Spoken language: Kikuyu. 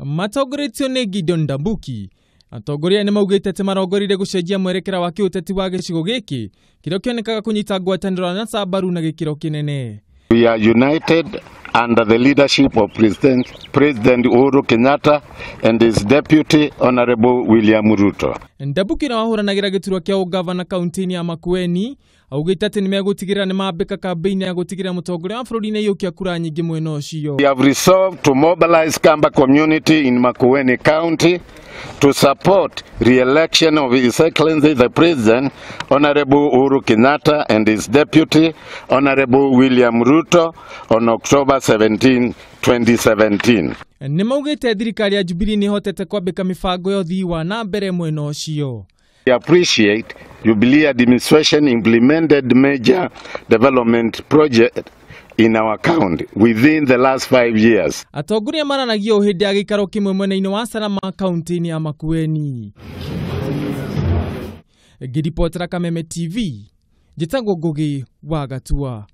Matongoretio nĩ Gideon Ndambuki. Atongoria nĩ maugĩte atĩ marongorire gũcenjia mwerekera wa kĩũteti wa gĩcigo gĩkĩ kĩrĩa kĩonekaga kũnyita ngwatanĩro na Sambaru na gĩkĩro kĩnene. We are united under the leadership of President Uhuru Kenyatta and his deputy, Honorable William Ruto. Ndambuki na wahũranagĩra gĩturwa kĩa ũgavana kaunti-inĩ ya Makueni augĩte atĩ nĩmegũtigĩrĩra nĩmambĩka kambĩini ya gũtigĩrĩra mũtongoria wa bũrũri nĩaiyũkia kura nyingĩ mwena ũcio. We have resolved to mobilize Kamba community in Makueni County to support re-election of His Excellency the President, Honorable Uhuru Kenyatta, and his deputy, Honorable William Ruto, on October 17, 2017. Nĩ maugĩte thirikari ya Jubilee nĩ ĩhotete kwambĩka mĩbango ya ũthii wa na mbere mwena ũcio. We appreciate Jubilee administration implemented major development project in our county within the last 5 years. Atongoria maranagia o hĩndĩ ya gĩikaro kĩmwe mwena-inĩ wa Salama kaunti-inĩ ya Makueni. Ngĩribotera Kameme TV, njĩtagwo Ngugi wa Gatua.